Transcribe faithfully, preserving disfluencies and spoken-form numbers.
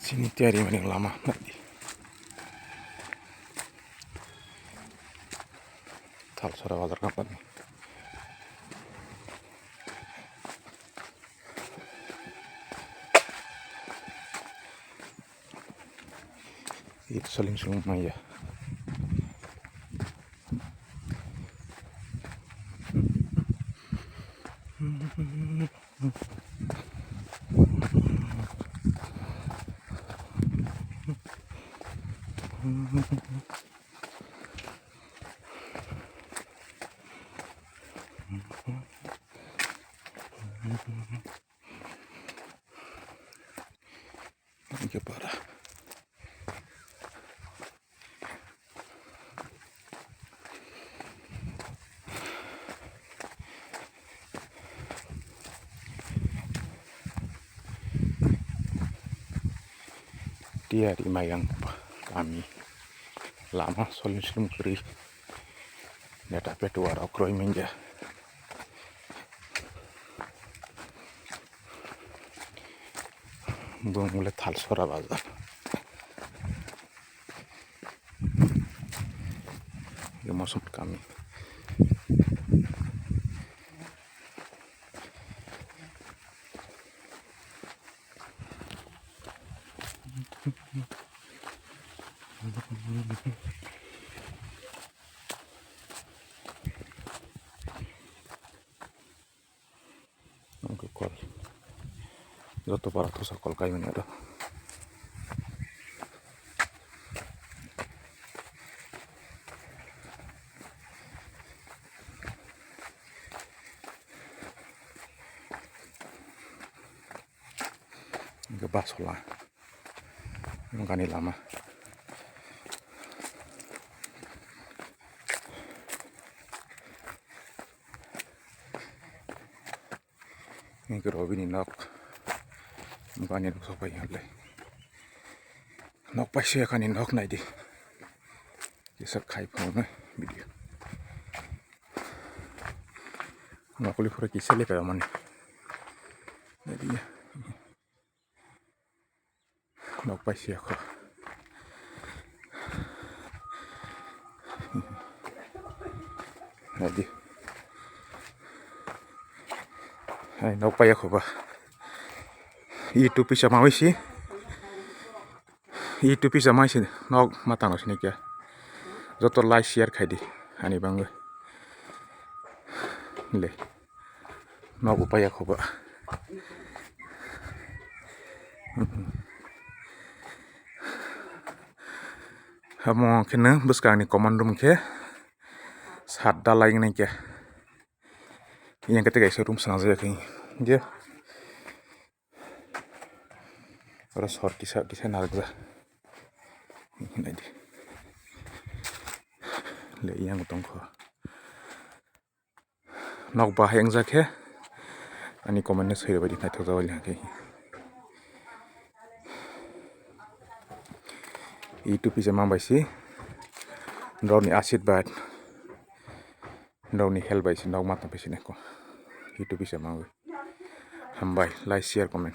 Chini tiyari mani lama nadi. Thalsora bazar kampani. It soling sung maya. Hingke para. Tiyari mayang kami lama solim solim kwrwi neta petuwa rok kroi manya. Bung le Thalsora bazar. Emotion kami. Ang khe kol. Joto para thusa kol kaimani aro. Ang khe basola. Nokani lama. Nokani nok. Nokani nok sopai hale. Nok paisa kani nok naidi. Kisa khai phone video. Nokoli phura kisa lepe mani. Naidi. Nok paisa kho. Naidi. Hai nok paya kho ba. YouTube pisa mawi si. YouTube pisa mai si nok matang sini kya. Joto like share khai di. Ani bangwi. Le. Nok upaya kho ba. Amo khe no bwskang ni common room khe sat dalai wngnai khe. Yang kete kaisa room swnam jaya khe. Je. Oro sor kisa kisa narwkjak. Naidi. Le yang tongkho. Nok bahai wngjak khe ani comment no swi rwbaidi naithok jagwi hwnkhe. YouTube pisa mang bai si. Norokni ashirbad. Norokni help bai si nok ma tongphi sini ko. YouTube pisa mangwi. Hambai, like, share, comment.